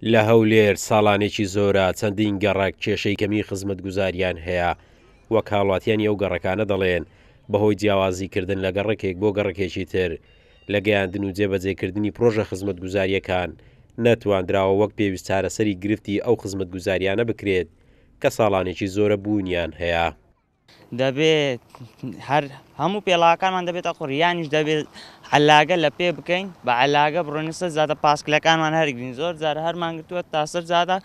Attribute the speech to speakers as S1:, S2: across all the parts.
S1: لە هەولێر ساڵانێکی زۆرە چەندین گەڕەک کێشەی کەمی خزمەتگوزاریان هەیە، وەک هاوڵاتیانی ئەو گەڕەکانە دەڵێن، بەهۆی جیاوازیکردن لە گەڕەکێک بۆ گەڕەکێکی تر لە گەیاندن و جێبەجێکردنی پرۆژە خزمەتگوزارییەکان نەتواندراوە وەک پێویست چارەسەری گرفتی ئەو خزمەتگوزاریانە بکرێت کە ساڵانێکی زۆرە بوونیان هەیە.
S2: دەبێت هەر هەموو پێڵاوەکانمان دەبێتە قوڕ یانیش دەبێت عەلاگە لە پێ بکەین بە عەلاگە بڕۆینە سەر جادە پاسکلەکانمان هەرگرین زۆر جار هەرمان گرتووە تا سەر جادە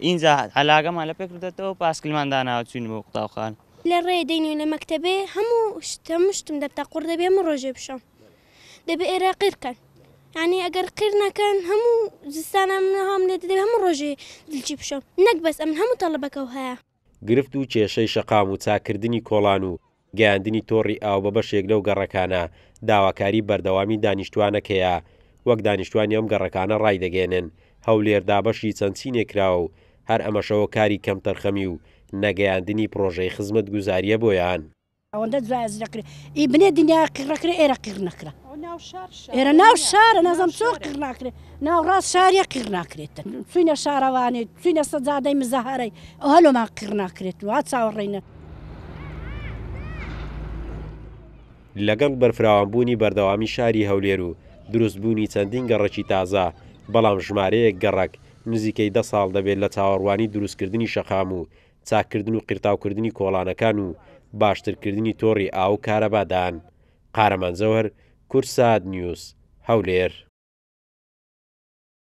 S2: ئینجا عەلاگەمان لە پێ کردێتەوە و پاسکلمان داناوە چوین بۆ قوتابخانە.
S3: لە ڕێ دەین و لە مەکتەبێ هەموو شت هەموو شتم دەبتە قوڕ دەبێ هەموو ڕۆژێ بشۆم دەبێ ئێرە قیر کەن یانی ئەگەر قیر نەکەن هەموو زستانە من هام لێ دەبێ هەموو ڕۆژێ دلچی بشۆم نەک بەس ئەمن هەموو تەڵەبەکەو هەیە.
S1: گرفت و کێشەی شەقام و چاککردنی کۆڵان و گەیاندنی تۆڕی ئاو بە بەشێک لەو گەڕەکانە داواکاری بەردەوامی دانیشتوانەکەیە، وەک دانیشتوانی ئەم گەڕەکانە ڕایدەگەیەنن، هەولێر دابەشی چەند چینێک کراوە و هەر ئەمەشە هۆکاری کەمتەرخەمی و نەگەیاندنی پڕۆژەی خزمەتگوزارییە بۆیان.
S4: ئەوەندە جوایە زرەکرێ ئی بنێ دنیا قیڕەکرێ ئێرە قیڕ نەکرا ئێرە ناو شارە نازم چۆن قیڕ ناکرێ ناو ڕاست شاریە قیڕ ناکرێتن چوینە شارەوانی چوینە سەجادەی مزەهرەی ئەو هەلۆمان قیڕ ناکرێت وا چاوەڕێینە.
S1: لەگەڵ بەرفراوانبوونی بەردەوامی شاری هەولێر و دروستبوونی چەندین گەڕەکی تازە، بەڵام ژمارەیەک گەڕەک نزیکەی دە ساڵ دەبێت لە چاوەڕوانی دروستکردنی شەقام و چاککردن و قیرتاوکردنی کۆڵانەکان و باشترکردنی تۆڕی ئاو و کارەبادان. قارەمان جەوهەر، کوردسات نیوز، هەولێر.